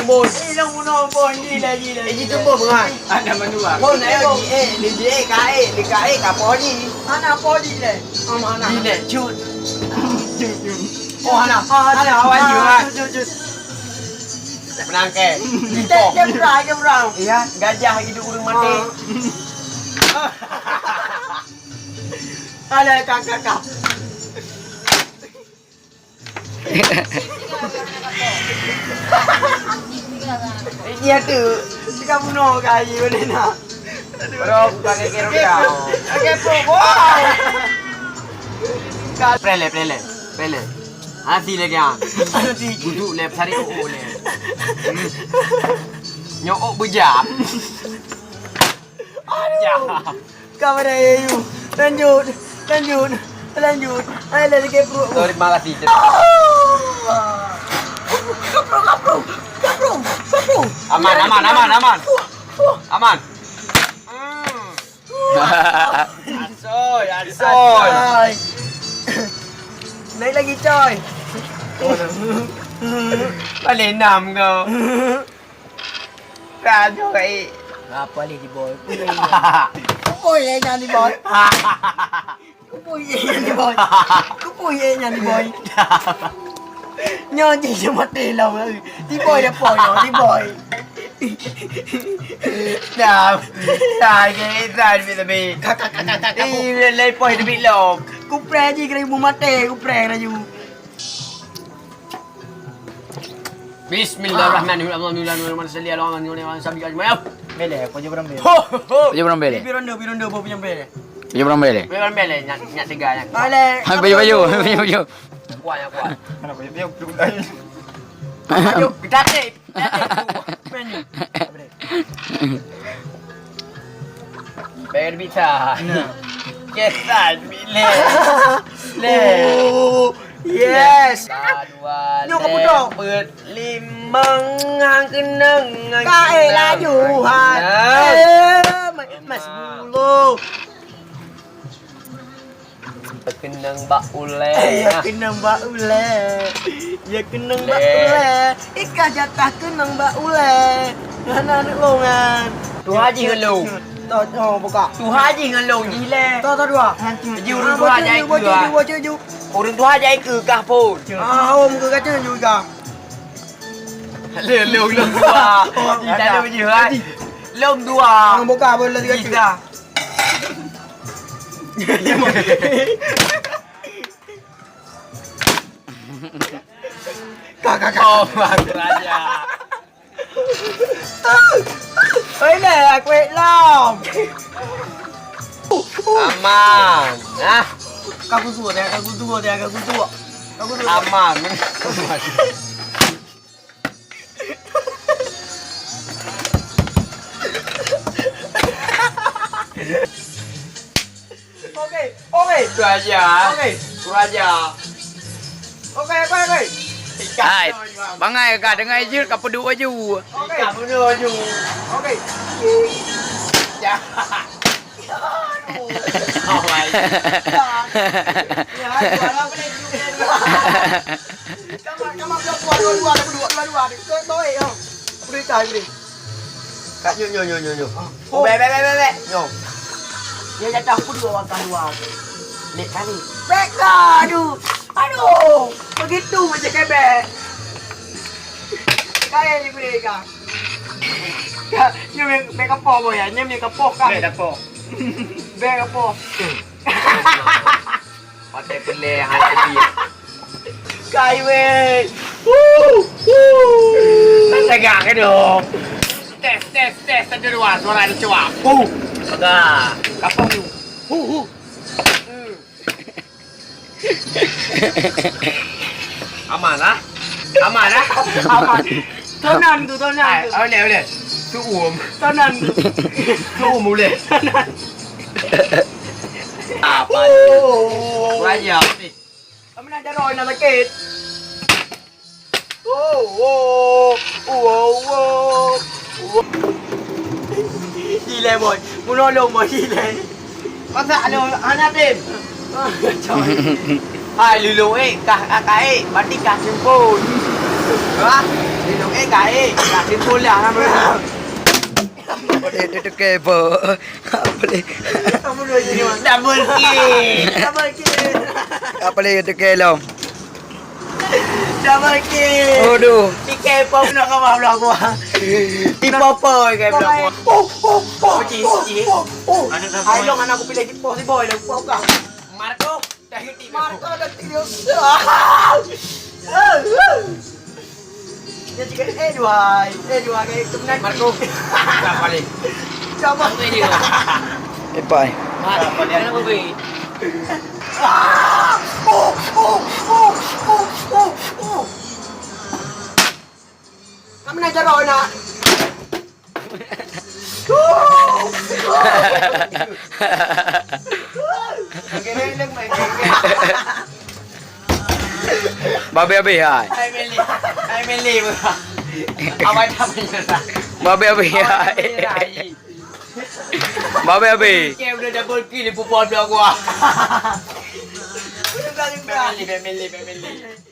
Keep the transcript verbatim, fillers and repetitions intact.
Bos. Eh, nyang bunoe bos, ji lé, ji lé, eh, ji lé. Ji tu bos, bukan? Ada manual. Bos, eh, ji, eh, ji, eh, ka, eh, ji ka, eh, ka bos ji. Hana bos ji lé. Hana, hana. Ji lé, cut. Oh, hana. Ah, hana, awak ji, ah, awak. Cut, cut, cut. Menang ke? Kita, kita perang, kita perang. Iya, gajah hidup urang mati. Ah. Ada kakak, kakak. Iya tu, suka bunuh kayu ni nak. Bro, pakai kereta. Pakai apa? Wow. Prele, prele, prele. Hati lagi ah. Hati. Duduk le, cari oh le. Hmm. Nyok bejam. Aduh. Jam. Ka pada ayu. Lanjut. Lanjut. Lanjut. Hai, lagi ke perut. Sorry, malas ni. Kaprung, kaprung. Kaprung. Kaprung. Aman, aman, aman, aman. Fuh, fuh. Aman. Hmm. Asoy, asoy. Asoy. Naik lagi, coy. Balik enam kau. Raja, eh. Apa leh di boy? Kupui leh nyan di boy. Kupui leh nyan di boy. Kupui leh nyan di boy. Nyoe jih cuma telong. Di boy dah boy, di boy. Dah. Dah, ke, dah, tapi, tapi. Kakak, kakak, kakak. Ih, leh, leh, boy, tapi lom. Kupreh jih kena ibu mati, kupreh laju. Bismillahirrahmanirrahim. Allahumma shalli ala Muhammad wa ala ali Muhammad. Belek, apa je barang belek? Ho, ho, ho. Apa je barang belek? Pi ronde, pi ronde, apa je barang belek? Apa je barang belek? Apa je barang belek? Nyak, nyak tiga, nyak. Alek. Hai, baju, baju, baju, baju. Kuat, ya, kuat. Mana baju, baju, baju lain? Baju, kita tik. Kita tik. Apa ni? Apa ni? Bayar bita. Nah. Kesan bilik. Le. Oh, yes. Dua, nyoe ka le, putôh. Peuet, limong, hang keunong, hang keunong. Kae laju, hai. Keunong. Eh, mas, mas bulu. Keunong bak ulèe. Eh, ya keunong bak ulèe. Ya keunong bak ulèe. Ikah jatah keunong bak ulèe. Hana aneuk longan. Tuha jih ngon lôn. Toh, oh, buka. Tuha jih ngon lôn jih lé. Toh, toh, dua. Ji ureueng tuha jai keu. Ureueng tuha jai keu kah phôn. Ah, om keu kacang juga. Lôn, lôn, lôn dua. Ih, dah lôn jih, hai. Lôn dua. Buka, boleh tiga. Ka, ka, ka. Oh, Bang Raja. Oi, lé, aku lom. Aman. Nah. Ka kutu dia, ka kutu dia, ka kutu. Ka kutu. Aman. Oke, oke. Itu aja. Oke. Itu aja. Oke, oke, oke. Hai, bangai ka dengai jeuet ka peuduek laju. Oke. Ka peuduek laju. Oke. Ya. Oh my God. Ya, juara apa ni? Kamu, kamu dua, dua, dua, dua, dua, dua, dua. Kau tahu, eh, oh. Apa berita hari ni? Kak, nyo, nyo, nyo, nyo, nyo. Oh. Bek, bek, bek, bek, bek. Nyo. Dia jatuh pun dua orang keluar. Lek kali. Bek kah, aduh. Aduh. Begitu macam kebek. Kaya ni boleh kah? Kak, nyo bek, bek apa boh ya? Nyo bek apa kah? Bek apa? Bek apa? Pakai peleh hai tadi. Kai weh. Wuh, wuh. Kan tegak ke dong? Tes, tes, tes. Satu dua, suara dicuak. Puh. Pegang. Kapong tu. Huh, huh. Hmm. Aman lah. Aman lah. Aman. Tonan tu, tonan tu. Ai, boleh, boleh. Tu um. Tonan tu. Tu um boleh. Tonan. Apa ni? Oh. Wajah ni. Kami nak jarak, nak sakit. Oh, oh, oh, oh, oh. Gila, boy. Menolong, boy, gila. Masak lu, hana tim. Hai, lulung, eh, kah, kah, kah, eh, berarti kah sempun. Wah. Eh, gaek. Tak simpul dah, nama dia. Boleh duduk kebo. Boleh. Double kick. Double kick. Apa lagi tu kelom? Double kick. Aduh. Tiket pop nak kau belah gua. Di popo ke belah gua. Oh, oh, oh, oh, oh, oh. Ayo, mana aku pilih di pos si boy dah pop kau. Marco. Marco dah tidur. Dia cakap, "Eh, duhai. Eh, duhai, kayak itu menanti." Marco. Tak balik. Siapa? Apa ini kau? Epai. Marco, kenapa, Bi? Ah! Oh, oh, oh, oh, oh, oh. Kamu nak jarak, nak? Babe habis hai. Hai Meli. Hai Meli. Awak dah menyerah. Babe habis hai. Babe habis. Kau dah double kill di pupa belah gua. Family, family, family.